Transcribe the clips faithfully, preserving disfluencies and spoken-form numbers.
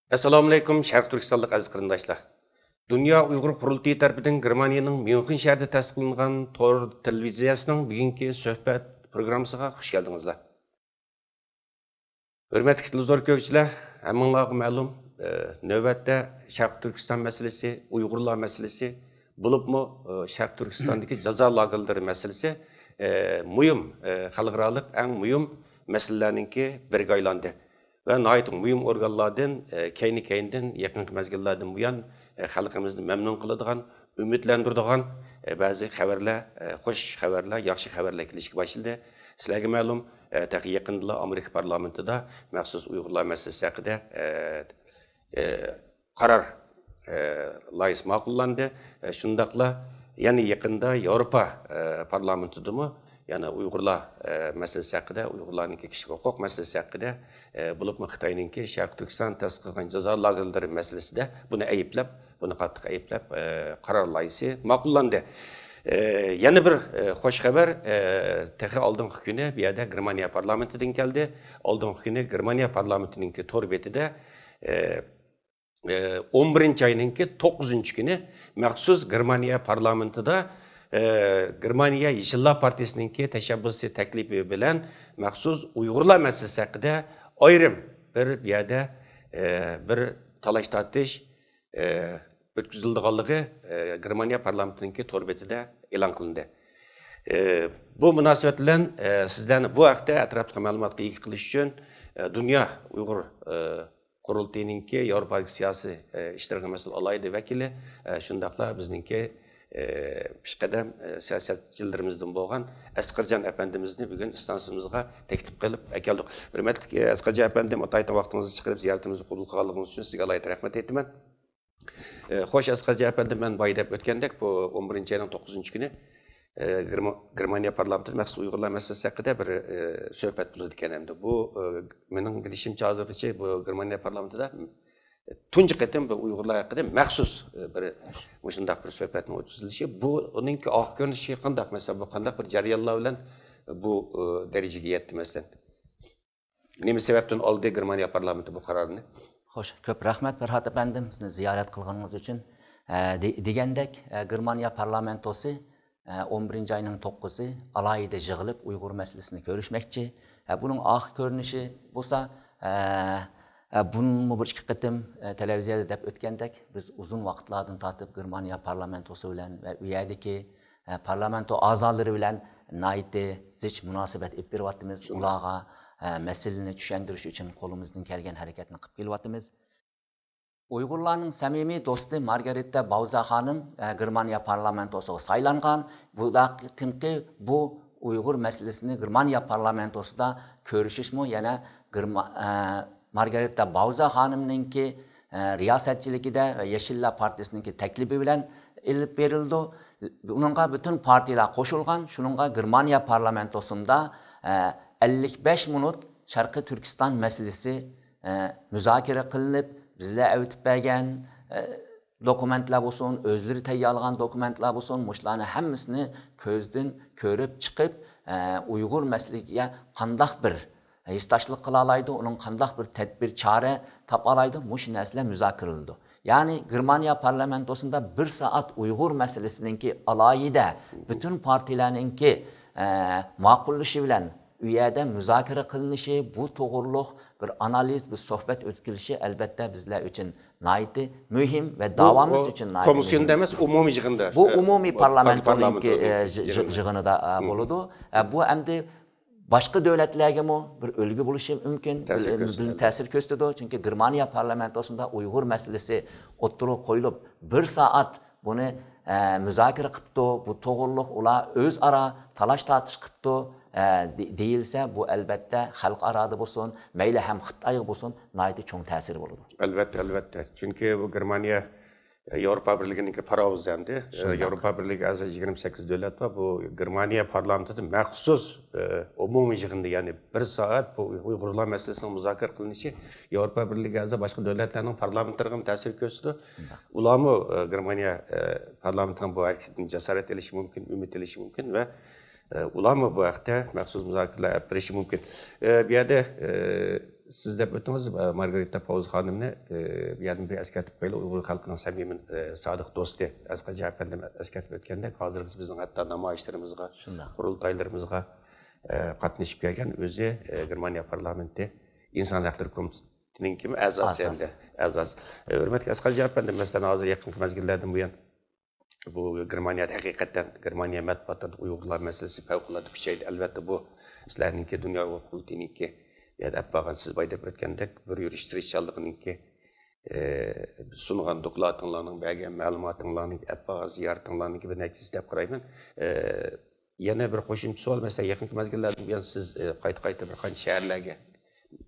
ئەسسالامۇئەلەيكۇم، شەرقىي تۈركىستانلىق ئەزىز قېرىنداشلار! دۇنيا ئۇيغۇر قۇرۇلتىيى تەرىپىدىن گېرمانىيەنىڭ ميۇنخېن شەھىرىدە تەسىس قىلىنغان تور تېلېۋىزىيەسىنىڭ بۈگۈنكى سۆھبەت پروگراممىسىغا خۇش كەلدىڭىزلەر. ھۆرمەتلىك تېلېۋىزور كۆرگۈچىلەر، ھەممىڭلارغا مەلۇم، ئە، نۆۋەتتە شەرقىي تۈركىستان مەسىلىسى، ئۇيغۇرلار مەسىلىسى، بولۇپمۇ، ئە، شەرقىي تۈركىستاندىكى جازا لاگېرلىرى مەسىلىسى، ئە، مۇھىم، ئە، خەلقئارالىق ئەڭ مۇھىم مەسىلىلەرنىڭكى بىرىگە ئايلاندى. ۋە ناھايىتى مۇھىم ئورگانلاردىن، ئە، كەينى-كەينىدىن يېقىنقى مەزگىللەردىن بۇيان، ئە، خەلقىمىزنى مەمنۇن قىلىدىغان، ئۈمىدلەندۈرىدىغان، ئە، بەزى خەۋەرلەر، ئە، خۇش خەۋەرلەر، ياخشى خەۋەرلەر كېلىشكە باشلىدى. سىلەرگە مەلۇم، ئە، تېخى يېقىندىلا ئامېرىكا پارلامېنتىدا مەخسۇس ئۇيغۇرلار مەسىلىسى ھەققىدە، ئە، ئە، قارار، ئە، لايىھىسى ماقۇللاندى. ئە، شۇنداقلا يەنە يېقىندا ياۋروپا، ئە، پارلامېنتىدىمۇ يەنە ئۇيغۇرلار، ئە، مەسىلىسى ھەققىدە، ئۇيغۇرلارنىڭكى كىشىلىك ھوقۇق مەسىلىسى ھەققىدە، ئە، بولۇپمۇ خىتاينىڭكى شەرقىي تۈركىستان تەسىس قىلغان جازا لاگېرلىرى مەسىلىسىدە بۇنى ئەيىبلەپ، بۇنى قاتتىق ئەيىبلەپ، ئە، قارار لايىھىسى ماقۇللاندى. ئە، يەنە بىر، ئە، خۇش خەۋەر، ئە، تېخى ئالدىنقى كۈنى بۇ يەردە گېرمانىيە پارلامېنتىدىن كەلدى. ئالدىنقى كۈنى گېرمانىيە پارلامېنتىنىڭكى تور بېتىدە، ئە، ئە، ئون بىرىنچى ئاينىڭكى توققۇزىنچى كۈنى مەخسۇس گېرمانىيە پارلامېنتىدا، ئە، گېرمانىيە يېشىللار پارتىيىسىنىڭكى تەشەببۇسى تەكلىپى بىلەن مەخسۇس ئۇيغۇرلار مەسىلىسى ھەققىدە ئايرىم بىر، بۇ يەردە، ئە، بىر تالاش تارتىش، ئە، ئۆتكۈزۈلىدىغانلىقى، ئە، گېرمانىيە پارلامېنتىنىڭكى تور بېتىدە ئېلان قىلىندى. ئە، بۇ مۇناسىۋەت بىلەن، ئە، سىزلەرنى بۇ ھەقتە ئەتراپلىق مەلۇماتقا ئىگە قىلىش ئۈچۈن، ئە، دۇنيا ئۇيغۇر، ئە، قۇرۇلتىيىنىڭكى ياۋروپادىكى سىياسىي، ئە، ئىشلىرىغا مەسئۇل ئالاھىدە ۋەكىلى، ئە، شۇنداقلا بىزنىڭكى، ئە، پېشقەدەم، ئە، سىياسەتچىلىرىمىزدىن بولغان ئەسقەرجان ئەپەندىمىزنى بۈگۈن ئىستانسىمىزغا تەكلىپ قىلىپ ئەكەلدۇق. ھۆرمەتلىك، ئە، ئەسقەرجان ئەپەندىم، ئاتايتىن ۋاقتىڭىزنى چىقىرىپ زىيارىتىمىزنى قوبۇل قىلغانلىقىڭىز ئۈچۈن سىزگە ئالاھىدە رەھمەت ئېيتىمەن. ئە، خوش، ئەسقەرجان ئەپەندىم، مەن بايا دەپ ئۆتكەندەك، بۇ ئون بىرىنچى ئاينىڭ توققۇزىنچى كۈنى، ئە، گېرما-، گېرمانىيە پارلامېنتىدا مەخسۇس ئۇيغۇرلار مەسىلىسى ھەققىدە بىر، ئە، سۆھبەت بولىدىكەن ئەمدى. بۇ، ئە، مېنىڭ بىلىشىمچە ھازىرغىچە بۇ گېرمانىيە پارلامېنتىدا تۇنجى قېتىم بۇ ئۇيغۇرلار ھەققىدە مەخسۇس، ئە، بىر مۇشۇنداق بىر سۆھبەتنىڭ ئۆتكۈزۈلۈشى، بۇ ئۇنىڭكى ئارقا كۆرۈنۈشى قانداق؟ مەسىلەن، بۇ قانداق بىر جەريانلار بىلەن بۇ، ئە، دەرىجىگە يەتتى، مەسىلەن؟ نېمە سەۋەبتىن ئالدى گېرمانىيە پارلامېنتى بۇ قارارنى؟ خوش، كۆپ رەھمەت، پەرھات ئەپەندىم، بىزنى زىيارەت قىلغىنىڭىز ئۈچۈن. ئە، دې-، دېگەندەك، ئە، گېرمانىيە پارلامېنتوسى، ئە، ئون بىرىنچى ئاينىڭ توققۇزى ئالاھىدە يىغىلىپ ئۇيغۇر مەسىلىسىنى كۆرۈشمەكچى. ئە، بۇنىڭ ئارقا كۆرۈنۈشى بولسا، ئە، ئە، بۇنمۇ بىر ئىككى قېتىم، ئە، تېلېۋىزىيەدە دەپ ئۆتكەندەك، بىز ئۇزۇن ۋاقىتلاردىن تارتىپ گېرمانىيە پارلامېنتوسى بىلەن ۋە ئۇ يەردىكى ئە، پارلامېنتو ئەزالىرى بىلەن ناھايىتى زىچ مۇناسىۋەت ئېلىپ بېرىۋاتىمىز. شۇنداق. ئۇلارغا، ئە، مەسىلىنى چۈشەندۈرۈش ئۈچۈن قولىمىزدىن كەلگەن ھەرىكەتنى قىلىپ كېلىۋاتىمىز. ئۇيغۇرلارنىڭ سەمىمىي دوستى مارگارىتا باۋزا خانىم، ئە، گېرمانىيە پارلامېنتوسىغا سايلانغان. بۇ قېتىمقى بۇ ئۇيغۇر مەسىلىسىنى گېرمانىيە پارلامېنتوسىدا كۆرۈشۈشمۇ يەنە گېرما-، ئە، مارگارىتا باۋزا خانىمنىڭكى، ئە، رىياسەتچىلىكىدە ۋە يېشىللار پارتىيىسىنىڭكى تەكلىپى بىلەن ئېلىپ بېرىلىدۇ. ئۇنىڭغا پۈتۈن پارتىيىلار قوشۇلغان. شۇنىڭغا گېرمانىيە پارلامېنتوسىندا، ئە، ئەللىك بەش مىنۇت شەرقىي تۈركىستان مەسىلىسى، ئە، مۇزاكىرە قىلىنىپ، بىزلەر ئەۋېتىپ بەرگەن، ئە، دوكۇمېنتلار بولسۇن، ئۆزلىرى تەييارلىغان دوكۇمېنتلار بولسۇن، مۇشۇلارنى ھەممىسىنى كۆزدىن كۆرۈپ چىقىپ، ئە، ئۇيغۇر مەسىلىسىگە قانداق بىر ھېسداشلىق قىلالايدۇ، ئۇنىڭ قانداق بىر تەدبىر، چارە تاپالايدۇ، مۇشۇ نەرسىلەر مۇزاكىرىلىدۇ. يەنى گېرمانىيە پارلامېنتوسىندا بىر سائەت ئۇيغۇر مەسىلىسىنىڭكى ئالاھىدە پۈتۈن پارتىيىلەرنىڭكى، ئە، ماقۇللىشى بىلەن ئۇ يەردە مۇزاكىرە قىلىنىشى، بۇ توغرۇلۇق بىر ئانالىز، بىر سۆھبەت ئۆتكۈزۈلۈشى ئەلۋەتتە بىزلەر ئۈچۈن ناھايىتى مۇھىم ۋە بۇ، داۋامىز ئۇ، ئۈچۈن ناھايىتى كومىسسىيوندا مۇھىم. ئەمەس، ئومۇمىي يىغىندا، بۇ ئە، ئومۇمىي پار-، پارلامېنتونىڭكى، پارلامېنتو، ئە، يىغ-، يىغ-، يىغىندا. يىغىنىدا، ئە، مم. بولىدۇ. ئە، بۇ ئەمدى باشقا دۆلەتلەرگىمۇ بىر ئۈلگە بولۇشى مۇمكىن، تەسىر بىل-، كۆرسىتىدۇ. بىل-، تەسىر كۆرسىتىدۇ. چۈنكى گېرمانىيە پارلامېنتوسىدا ئۇيغۇر مەسىلىسى ئوتتۇرىغا قويۇلۇپ، بىر سائەت بۇنى، ئە، مۇزاكىرە قىپتۇ، بۇ توغرۇلۇق ئۇلار ئۆزئارا تالاش-تارتىش قىپتۇ، ئە، دې-، دېيىلسە، بۇ ئەلۋەتتە خەلقئارادا بولسۇن، مەيلى ھەم خىتايغا بولسۇن، ناھايىتى چوڭ تەسىرى بولىدۇ. ئەلۋەتتە، ئەلۋەتتە. چۈنكى بۇ گېرمانىيە ياۋروپا بىرلىكىنىڭكى پاراۋۇزى ئەمدى. شۇنداق. ياۋروپا بىرلىكى ئەزا يىگىرمە سەككىز دۆلەت بار. بۇ گېرمانىيە پارلامېنتىدا مەخسۇس، ئە، ئومۇمىي يىغىندا، يەنى بىر سائەت بۇ ئۇيغۇرلار مەسىلىسىنىڭ مۇزاكىرە قىلىنىشى ياۋروپا بىرلىكى ئەزا باشقا دۆلەتلەرنىڭ پارلامېنتلىرىغىمۇ تەسىر كۆرسىتىدۇ. شۇنداق. ئۇلارمۇ، ئە، گېرمانىيە، ئە، پارلامېنتىنىڭ بۇ ھەرىكىتىدىن جاسارەت ئېلىشى مۇمكىن، ئۈمىد ئېلىشى مۇمكىن ۋە، ئە، ئۇلارمۇ بۇ ھەقتە مەخسۇس مۇزاكىرىلەر ئېلىپ بېرىشى مۇمكىن. ئە، بۇ يەردە، ئە، سىز دەپ ئۆتتىڭىز، ئە، مارگارىتا پاۋز خانىمنى، ئە، يەنە بىر ئەسكەرتىپ قويايلى، ئۇيغۇر خەلقىنىڭ سەمىمىي، ئە، سادىق دوستى ئەسقەر ئەپەندىم ئەسكەرتىپ ئۆتكەندەك، ھازىرغىچە بىزنىڭ ھەتتا نامايىشلىرىمىزغا، شۇنداق. قۇرۇلتايلىرىمىزغا، ئە، قاتنىشىپ كەلگەن، ئۆزى، ئە، گېرمانىيە پارلامېنتى ئىنسان ھەقلىرى كومىتېتىنىڭكىمۇ ئەزاسى ئەزاسى. ھەمدە ئەزاسى. ئە، ھۆرمەتلىك ئەسقەر ئەپەندىم، مەسىلەن، ھازىر يېقىنقى مەزگىللەردىن بۇيان، بۇ گېرمانىيەدە ھەقىقەتەن گېرمانىيە مەتبۇئاتلىرىدا ئۇيغۇرلار مەسىلىسى پەۋقۇلئاددە كۈچەيدى. ئەلۋەتتە، بۇ سىلەرنىڭكى دۇنيا ئۇيغۇر قۇرۇلتىيىنىڭكى يا ئەپ بارغان سىز بايا دەپ ئۆتكەندەك بىر يۈرۈش تىرىشچانلىقىنىڭكى، ئە، سۇنغان دوكلاتىڭلارنىڭ، بەرگەن مەلۇماتىڭلارنىڭ، ئەپ بارغان زىيارىتىڭلارنىڭكى بىر نەتىجىسى دەپ قارايمەن. ئە، يەنە بىر قوشۇمچە سوئال، مەسىلەن، يېقىنقى مەزگىللەردىن بۇيان سىز، ئە، قايتا-قايتا بىر قانچە شەھەرلەرگە،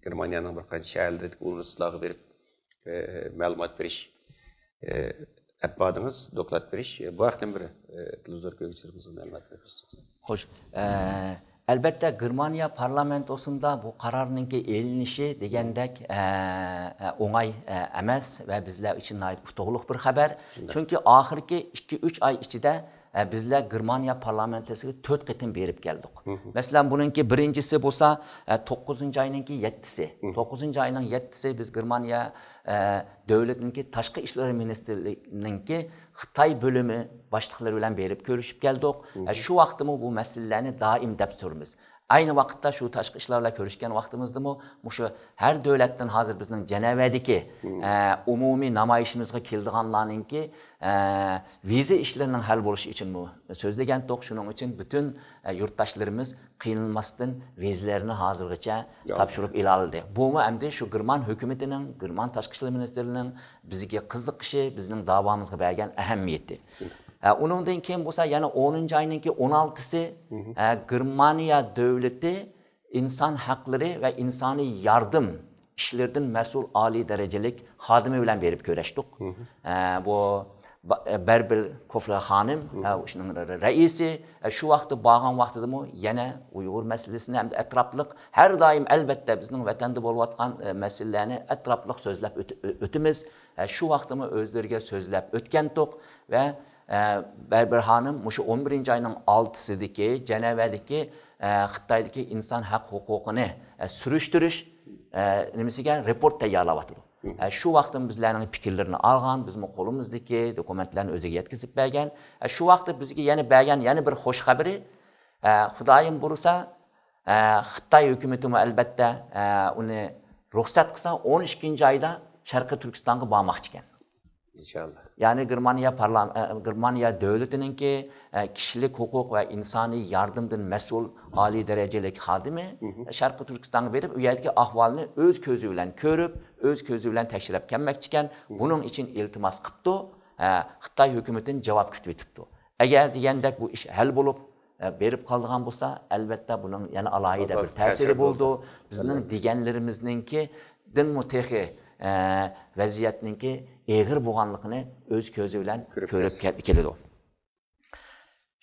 گېرمانىيەنىڭ بىر قانچە شەھەرلىرىدىكى ئۇنىۋېرسىتېتلارغا بېرىپ، ئە، مەلۇمات بېرىش، ئە، ئەپ باردىڭىز، دوكلات بېرىش. بۇ ھەقتىن بىر، ئە، تېلېۋىزور كۆرگۈچىلىرىمىزگە مەلۇمات بېرىپ ئۆتسىڭىز. خوش، ئە، ئەلبەتتە، گېرمانىيە پارلامېنتوسىندا بۇ قارارنىڭكى ئېلىنىشى دېگەندەك، ئە، ئە، ئوڭاي، ئە، ئەمەس ۋە بىزلەر ئۈچۈن ناھايىتى ئۇتۇقلۇق بىر خەۋەر. شۇنداق. چۈنكى ئاخىرقى ئىككى، ئۈچ ئاي ئىچىدە، ئە، بىزلەر گېرمانىيە پارلامېنتوسىغا تۆت قېتىم بېرىپ كەلدۇق. مەسىلەن، بۇنىڭكى بىرىنچىسى بولسا، ئە، توققۇزىنچى ئاينىڭكى يەتتىسى. توققۇزىنچى ئاينىڭ يەتتىسى بىز گېرمانىيە، ئە، دۆلىتىنىڭكى تاشقى ئىشلار مىنىستىرلىكىنىڭكى خىتاي بۆلۈمى باشلىقلىرى بىلەن بېرىپ كۆرۈشۈپ كەلدۇق. ئە، شۇ ۋاقىتتىمۇ بۇ مەسىلىلەرنى دائىم دەپ تۇرىمىز. ئەينى ۋاقىتتا شۇ تاشقى ئىشلار بىلەن كۆرۈشكەن ۋاقتىمىزدىمۇ مۇشۇ ھەر دۆلەتتىن ھازىر بىزنىڭ جەنەۋەدىكى، ئە، ئومۇمىي نامايىشىمىزغا كېلىدىغانلارنىڭكى، ئە، ۋىزا ئىشلىرىنىڭ ھەل بولۇشى ئۈچۈنمۇ سۆزلىگەنتۇق. شۇنىڭ ئۈچۈن پۈتۈن، ئە، يۇرتداشلىرىمىز قىينالماستىن ۋىزىلىرىنى ھازىرغىچە تاپشۇرۇپ ئېلالىدى. بۇمۇ ئەمدى شۇ گېرمان ھۆكۈمىتىنىڭ، گېرمان تاشقى ئىشلار مىنىستىرلىرىنىڭ بىزگە قىزىقىشى، بىزنىڭ داۋامىزغا بەرگەن ئەھمىيىتى. ھە، ئۇنىڭدىن كېيىن بولسا يەنە ئونىنچى ئاينىڭكى ئون ئالتىسى، ھە، گېرمانىيە دۆلىتى ئىنسان ھەقلىرى ۋە ئىنسانىي ياردەم ئىشلىرىدىن مەسئۇل ئالىي دەرىجىلىك خادىمى بىلەن بېرىپ كۆرۈشتۇق. ھە، بۇ با-، بەربىل كوفلېر خانىم، ھە، شۇنىڭ رە-، رەئىسى، ھە، شۇ ۋاقىتتا بارغان ۋاقتىدىمۇ يەنە ئۇيغۇر مەسىلىسىنى ھەمدە ئەتراپلىق، ھەر دائىم ئەلۋەتتە بىزنىڭ ۋەتەندە بولۇۋاتقان، ئە، مەسىلىلەرنى ئەتراپلىق سۆزلەپ ئۆت-، ئۆ-، ئۆتىمىز. ئە، شۇ ۋاقتىمۇ ئۆزلىرىگە سۆزلەپ ئۆتكەنتۇق ۋە، ئە، بەربىر خانىم مۇشۇ ئون بىرىنچى ئاينىڭ ئالتىسىدىكى جەنەۋەدىكى، ئە، خىتايدىكى ئىنسان ھەق ھوقۇقىنى، ئە، سۈرۈشتۈرۈش، ئە، نېمىسىگە رېپورت تەييارلاۋاتىدۇ. ئە، شۇ ۋاقتىمۇ بىزلەرنىڭ پىكىرلىرىنى ئالغان، بىزمۇ قولىمىزدىكى دوكۇمېنتلارنى ئۆزىگە يەتكۈزۈپ بەرگەن. ئە، شۇ ۋاقىتتا بىزگە يەنە بەرگەن يەنە بىر خوش خەۋىرى، ئە، خۇدايىم بۇيرۇسا، ئە، خىتاي ھۆكۈمىتىمۇ ئەلۋەتتە، ئە، ئۇنى رۇخسەت قىلسا، ئون ئىككىنچى ئايدا شەرقىي تۈركىستانغا بارماقچىكەن. ئىنشاللا. يەنى گېرمانىيە پارلام-، ئە، گېرمانىيە دۆلىتىنىڭكى، ئە، كىشىلىك ھوقۇق ۋە ئىنسانىي ياردىمدىن مەسئۇل ئالىي دەرىجىلىك خادىمى شەرقىي تۈركىستانغا بېرىپ، ئۇ يەردىكى ئەھۋالنى ئۆز كۆزى بىلەن كۆرۈپ، ئۆز كۆزى بىلەن تەكشۈرۈپ كەلمەكچىكەن. بۇنىڭ ئۈچۈن ئىلتىماس قىپتۇ. ئە، خىتاي ھۆكۈمىتىدىن جاۋاب كۈتۈۋېتىپتۇ. ئەگەر دېگەندەك بۇ ئىش ھەل بولۇپ، ئە، بېرىپ قالىدىغان بولسا، ئەلۋەتتە بۇنىڭ يەنە ئالاھىدە بىر تەسىرى بولىدۇ. بىزنىڭ دېگەنلىرىمىزنىڭكىدىنمۇ تېخى، ئە، ۋەزىيەتنىڭكى ئېغىر بولغانلىقىنى ئۆز كۆزى بىلەن كۆرۈپ كەل-، كېلىدۇ.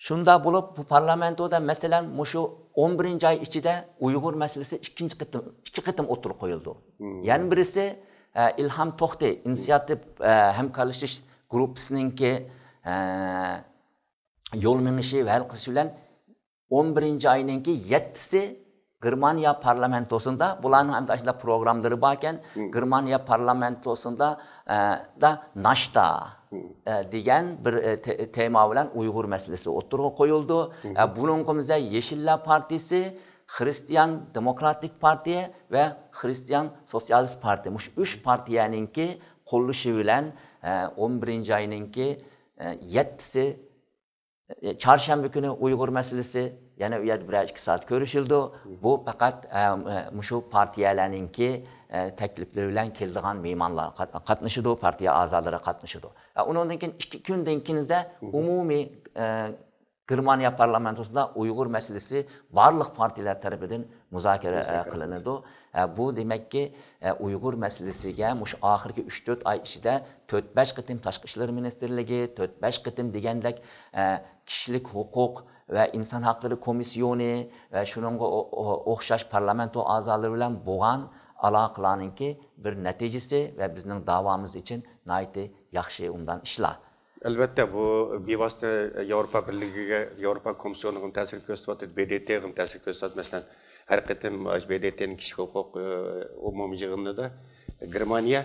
شۇنداق بولۇپ، بۇ پارلامېنتودا، مەسىلەن، مۇشۇ ئون بىرىنچى ئاي ئىچىدە ئۇيغۇر مەسىلىسى ئىككىنچى قېتىم، ئىككى قېتىم ئوتتۇرىغا قويۇلدى. يەنە بىرسى، ئە، ئىلھام توختى، ئىنىسىياتىپ، ئە، ھەمكارلىشىش گۇرۇپپىسىنىڭكى، ئە، يول مېڭىشى ۋە ھەل قىلىشى بىلەن ئون بىرىنچى ئاينىڭكى يەتتىسى گېرمانىيە پارلامېنتوسىندا، بۇلارنىڭ ئەمدى ئاشۇنداق پروگراممىلىرى باركەن، گېرمانىيە پارلامېنتوسىندا، ئە، دا ناشتا، ئە، دېگەن بىر، ئە، تې-، تېما بىلەن ئۇيغۇر مەسىلىسى ئوتتۇرىغا قويۇلدى. ئە، بۇنىڭغا بىزە يېشىللار پارتىيىسى، خرىستىيان دېموكراتىك پارتىيە ۋە خرىستىيان سوتسىيالىست پارتىيە، مۇشۇ ئۈچ پارتىيەنىڭكى قوللىشى بىلەن، ئە، ئون بىرىنچى ئاينىڭكى، ئە، يەتتىسى، ئە، چارشەنبە كۈنى ئۇيغۇر مەسىلىسى، يەنە ئۇ يەردە بىرەر ئىككى سائەت كۆرۈشۈلدى. بۇ پەقەت، ئە، ئە، مۇشۇ پارتىيەلەرنىڭكى، ئە، تەكلىپلىرى بىلەن كېلىدىغان مېھمانلار قات-، قاتنىشىدۇ، پارتىيە ئەزالىرى قاتنىشىدۇ. ئە، ئۇنىڭدىن كېيىن ئىككى كۈندىن كېيىن ئىزە ئومۇمىي، ئە، گېرمانىيە پارلامېنتوسىدا ئۇيغۇر مەسىلىسى بارلىق پارتىيەلەر تەرىپىدىن مۇزاكىرە، ئە، قىلىنىدۇ. ئە، بۇ دېمەككى، ئە، ئۇيغۇر مەسىلىسىگە مۇشۇ ئاخىرقى ئۈچ تۆت ئاي ئىچىدە تۆت بەش قېتىم تاشقى ئىشلار مىنىستىرلىكى، تۆت بەش قېتىم دېگەندەك، ئە، كىشىلىك ھوقۇق ۋە ئىنسان ھەقلىرى كومىسسىيونى ۋە شۇنىڭغا ئو-، ئو-، ئوخشاش پارلامېنتو ئەزالىرى بىلەن بولغان ئالاقىلارنىڭكى بىر نەتىجىسى ۋە بىزنىڭ داۋامىز ئۈچۈن ناھايىتى ياخشى، ئوبدان ئىشلار. ئەلۋەتتە، بۇ بىۋاسىتە ياۋروپا بىرلىكىگە، ياۋروپا كومىسسىيونىغىمۇ تەسىر كۆرسىتىۋاتىدۇ، ب د ت غىمۇ تەسىر كۆرسىتىۋاتىدۇ. مەسىلەن، ھەر قېتىم مۇشۇ ب د ت نىڭ كىشىلىك ھوقۇق، ئە، ئومۇمىي يىغىنىدا گېرمانىيە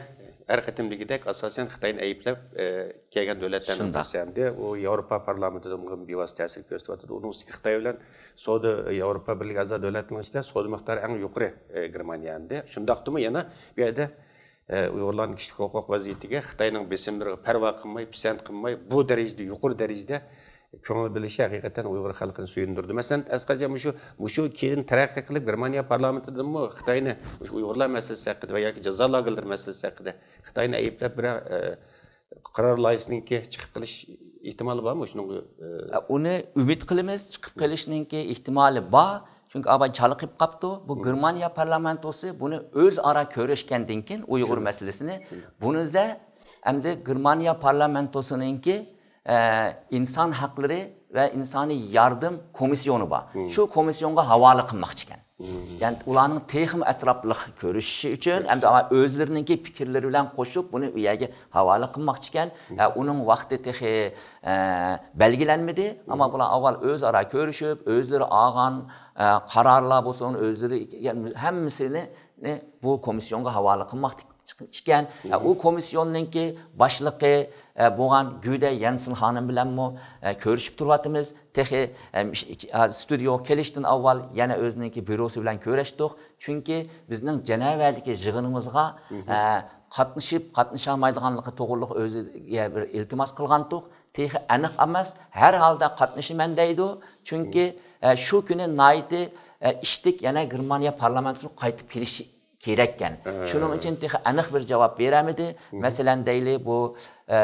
ھەر قېتىمدىكىدەك ئاساسەن خىتاينى ئەيىبلەپ، ئە، كەلگەن دۆلەتلەرنىڭ شۇنداق. بىرسى. ئەمدى ئۇ ياۋروپا پارلامېنتىدا بىۋاسىتە تەسىر كۆرسىتىۋاتىدۇ. ئۇنىڭ ئۈستىگە خىتاي بىلەن سودا، ياۋروپا بىرلىكى ئەزا دۆلەتنىڭ ئىچىدە سودا مىقدارى ئەڭ يۇقىرى، ئە، گېرمانىيە ئەمدى. شۇنداقتىمۇ يەنە بۇ يەردە، ئە، ئۇيغۇرلارنىڭ كىشىلىك ھوقۇق ۋەزىيىتىگە خىتاينىڭ بېسىملىرىغا پەرۋا قىلماي، پىسەنت قىلماي، بۇ دەرىجىدە، يۇقىرى دەرىجىدە كۆڭۈل بۆلۈشى ھەقىقەتەن ئۇيغۇر خەلقىنى سۆيۈندۈردى. مەسىلەن، ئەسقەرجان، مۇشۇ، مۇشۇ كېيىن تەرەققىي قىلىپ، گېرمانىيە پارلامېنتىدىمۇ خىتاينى مۇشۇ ئۇيغۇرلار مەسىلىسى ھەققىدە ۋە ياكى جازا لاگېرلىرى مەسىلىسى ھەققىدە خىتاينى ئەيىبلەپ، بىرەر، ئە، قارار لايىھىسىنىڭكى چىقىپ قېلىش ئېھتىمالى بارمۇ شۇنىڭغا؟ ئە، ئۇنى ئۈمىد قىلىمىز، چىقىپ قېلىشنىڭكى ئېھتىمالى بار. چۈنكى ئاۋۋال چالىقىپ قاپتۇ. بۇ گېرمانىيە پارلامېنتوسى بۇنى ئۆزئارا كۆرۈشكەندىن كېيىن ئۇيغۇر مەسىلىسىنى، بۇنىزە ئەمدى گېرمانىيە پارلامېنتوسىنىڭكى، ئە، ئىنسان ھەقلىرى ۋە ئىنسانىي ياردەم كومىسسىيونى بار. شۇ كومىسسىيونغا ھاۋالە قىلماقچىكەن. يەنى ئۇلارنىڭ تېخىمۇ ئەتراپلىق كۆرۈشۈشى ئۈچۈن، ھەمدە ئۆزلىرىنىڭكى پىكىرلىرى بىلەن قوشۇپ بۇنى ئۇ يەرگە ھاۋالە قىلماقچىكەن. ئە، ئۇنىڭ ۋاقتى تېخى، ئە، بەلگىلەنمىدى. ئەمما بۇلار ئاۋۋال ئۆزئارا كۆرۈشۈپ، ئۆزلىرى ئالغان، ئە، قارارلار بولسۇن، ئۆزلىرى ھەممىسىنى بۇ كومىسسىيونغا ھاۋالە قىلماقچى ئىكەن. ئە، ئۇ كومىسسىيوننىڭكى باشلىقى، ئە، بولغان گۈدە يەنسېن خانىم بىلەنمۇ، ئە، كۆرۈشۈپ تۇرۇۋاتىمىز. تېخى، ئە، ستۇدىيوغا كېلىشتىن ئاۋۋال يەنە ئۆزىنىڭكى بيۇروسى بىلەن كۆرۈشتۇق. چۈنكى بىزنىڭ جەنەۋەدىكى يىغىنىمىزغا، ئە، قاتنىشىپ، قاتنىشالمايدىغانلىقى توغرۇلۇق ئۆزىگە بىر ئىلتىماس قىلغانتۇق. تېخى ئېنىق ئەمەس، ھەر ھالدا قاتنىشىمەن دەيدۇ. چۈنكى، ئە، شۇ كۈنى ناھايىتى، ئە، ئىشتىك يەنە گېرمانىيە پارلامېنتىغا قايتىپ كېلىشى كېرەككەن. شۇنىڭ ئۈچۈن تېخى ئېنىق بىر جاۋاب بېرەلمىدى. مەسىلەن، دەيلى، بۇ، ئە،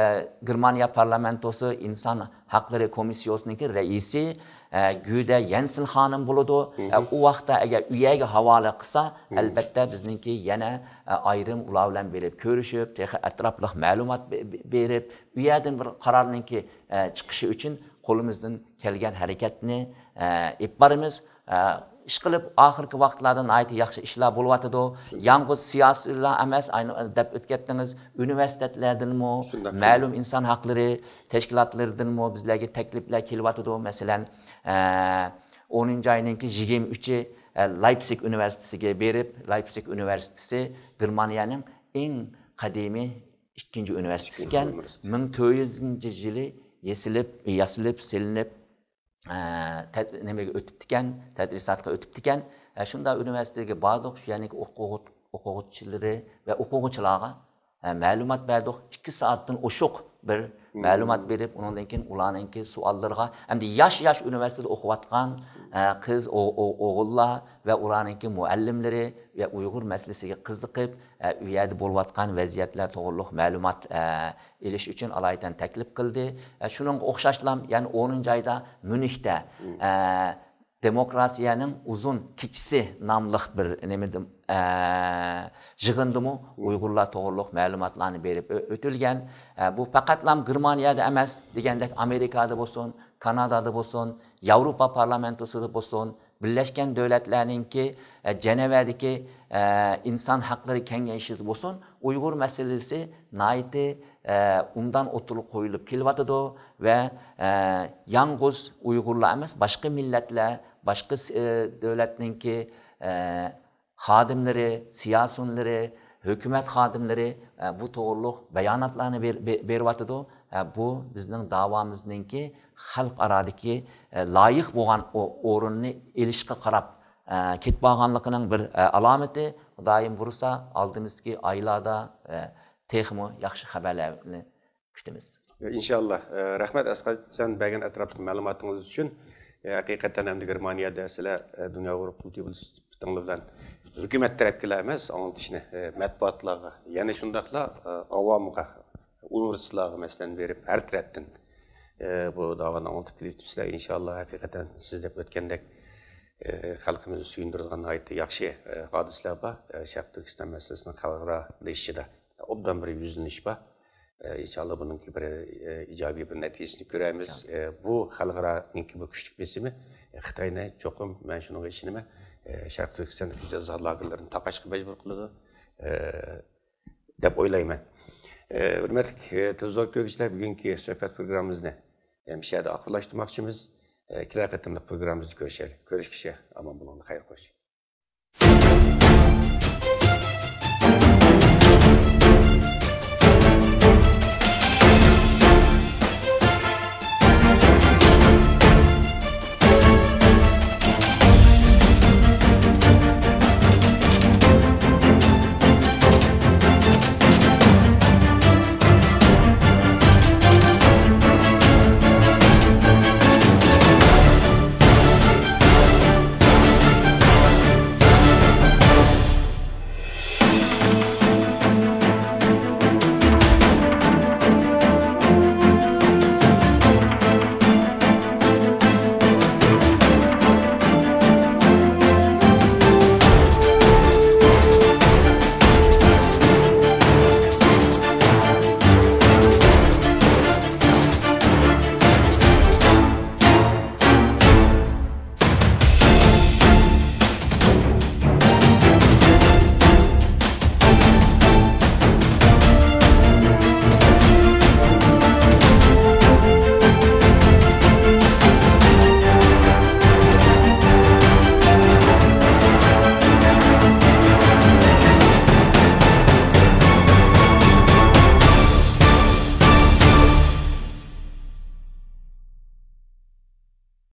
گېرمانىيە پارلامېنتوسى ئىنسان ھەقلىرى كومىسسىيوسىنىڭكى رەئىسى، ئە، گۈدە يەنسېن خانىم بولىدۇ. ئە، ئۇ ۋاقىتتا ئەگەر ئۇ يەرگە ھاۋالە قىلسا، ئەلبەتتە بىزنىڭكى يەنە، ئە، ئايرىم ئۇلار بىلەن بېرىپ كۆرۈشۈپ، تېخى ئەتراپلىق مەلۇمات بې-، بې-، بېرىپ، ئۇ يەردىن بىر قارارنىڭكى، ئە، چىقىشى ئۈچۈن قولىمىزدىن كەلگەن ھەرىكەتنى، ئە، ئېلىپ بارىمىز. ئە، ئىشقىلىپ، ئاخىرقى ۋاقىتلاردا ناھايىتى ياخشى ئىشلار بولۇۋاتىدۇ. يالغۇز سىياسىيلار ئەمەس، ئاينى دەپ ئۆتكەتتىڭىز، ئۇنىۋېرسىتېتلەردىنمۇ، مەلۇم ئىنسان ھەقلىرى تەشكىلاتلىرىدىنمۇ بىزلەرگە تەكلىپلەر كېلىۋاتىدۇ. مەسىلەن، ئە، ئونىنچى ئاينىڭكى يىگىرمە ئۈچى، ئە، لايپسىگ ئۇنىۋېرسىتېتىگە بېرىپ، لايپسىگ ئۇنىۋېرسىتېتى گېرمانىيەنىڭ ئەڭ قەدىمىي ئىككىنچى ئۈنىۋېرسىتېتى ئىككىنچى ئىكەن. ئۇنىۋېرسىتېت. مىڭ تۆت يۈزىنچى يىلى يېسىلىپ، ياسىلىپ، سېلىنىپ، ئە، تەت-، نېمىگە ئۆتۈپتىكەن، تەدرىساتقا ئۆتۈپتىكەن. ئە، شۇنداق ئۇنىۋېرسىتېتكە باردۇق، شۇ يەرنىڭكى ئوقۇغۇ-، ئوقۇغۇچىلىرى ۋە ئوقۇغۇچىلارغا، ئە، مەلۇمات بەردۇق. ئىككى سائەتتىن ئوشۇق بىر مەلۇمات بېرىپ، ئۇنىڭدىن كېيىن ئۇلارنىڭكى سوئاللىرىغا، ئەمدى ياش-ياش ئۇنىۋېرسىتېتتا ئوقۇۋاتقان، ئە، قىز، ئو-، ئو-، ئوغۇللار ۋە ئۇلارنىڭكى مۇئەللىملىرى ۋە ئۇيغۇر مەسىلىسىگە قىزىقىپ، ئە، ئۇ يەردە بولۇۋاتقان ۋەزىيەتلەر توغرۇلۇق مەلۇمات، ئە، ئېلىش ئۈچۈن ئالايىتەن تەكلىپ قىلدى. ئە، شۇنىڭغا ئوخشاشلا يەنە ئونىنچى ئايدا ميۇنختا، ئە، دېموكراتىيەنىڭ ئۇزۇن كېچىسى ناملىق بىر نېمىدە، ئە، يىغىندىمۇ ئۇيغۇرلار توغرۇلۇق مەلۇماتلارنى بېرىپ ئۆ-، ئۆتۈلگەن. ئە، بۇ پەقەتلا گېرمانىيەدە ئەمەس، دېگەندەك ئامېرىكادا بولسۇن، كانادادا بولسۇن، ياۋروپا پارلامېنتوسىدا بولسۇن، بىرلەشكەن دۆلەتلەرنىڭكى، ئە، جەنەۋەدىكى، ئە، ئىنسان ھەقلىرى كېڭىشىدە بولسۇن، ئۇيغۇر مەسىلىسى ناھايىتى، ئە، ئوبدان ئوتتۇرىغا قويۇلۇپ كېلىۋاتىدۇ ۋە، ئە، يالغۇز ئۇيغۇرلار ئەمەس، باشقا مىللەتلەر، باشقا س-، ئە، دۆلەتنىڭكى، ئە، خادىملىرى، سىياسىيونلىرى، ھۆكۈمەت خادىملىرى، ئە، بۇ توغرۇلۇق باياناتلارنى بېر-، بې-، بېرىۋاتىدۇ. ئە، بۇ بىزنىڭ داۋامىزنىڭكى خەلقئارادىكى، ئە، لايىق بولغان ئو-، ئورۇننى ئېلىشقا قاراپ، ئە، كېتىپ بارغانلىقىنىڭ بىر، ئە، ئالامىتى. خۇدايىم بۇيرۇسا، ئالدىمىزدىكى ئايلاردا، ئە، تېخىمۇ ياخشى خەۋەرلەرنى كۈتىمىز. ئىنشاللا. ئە، رەھمەت، ئەسقەرجان، بەرگەن ئەتراپلىق مەلۇماتىڭىز ئۈچۈن. ئە، ھەقىقەتەن ئەمدى گېرمانىيەدە سىلەر، ئە، دۇنيا ئۇيغۇر قۇرۇلتىيى بىلەن ھۆكۈمەت تەرەپكىلا ئەمەس، ئاڭلىتىشنى، ئە، مەتبۇئاتلارغا، يەنە شۇنداقلا، ئە، ئاۋامغا، ئۇنىۋېرسىتېتلارغا، مەسىلەن، بېرىپ، ھەر تەرەپتىن، ئە، بۇ داۋانى ئاڭلىتىپ كېلىۋېتىپسىلەر. ئىنشاللا، ھەقىقەتەن سىز دەپ ئۆتكەندەك، ئە، خەلقىمىزنى سۆيۈندۈرىدىغان ناھايىتى ياخشى، ئە، ھادىسىلەر بار. ئە، شەرقىي تۈركىستان مەسىلىسىنىڭ خەلقئارالىشىشىدا ئوبدان بىر يۈزلىنىش بار. ئە، ئىنشاللا بۇنىڭكى بىر، ئە، ئىجابىي بىر نەتىجىسىنى كۆرەرمىز. ئە، بۇ خەلقئارانىڭكى بۇ كۈچلۈك بېسىمى، ئە، خىتاينى چوقۇم، مەن شۇنىڭغا ئىشىنىمەن، ئە، شەرقىي تۈركىستاندىكى جازا لاگېرلىرىنى تاقاشقا مەجبۇر قىلىدۇ، ئە، دەپ ئويلايمەن. ئە، ھۆرمەتلىك، ئە، تېلېۋىزور كۆرگۈچىلەر، بۈگۈنكى سۆھبەت پروگراممىمىزنى، ئە، مۇشۇ يەردە ئاخىرلاشتۇرماقچىمىز. ئە، كېلەر قېتىملىق پروگراممىمىزدا كۆرۈشەيلى. كۆرۈشكىچە ئامان بولۇڭلار، خەير خوش.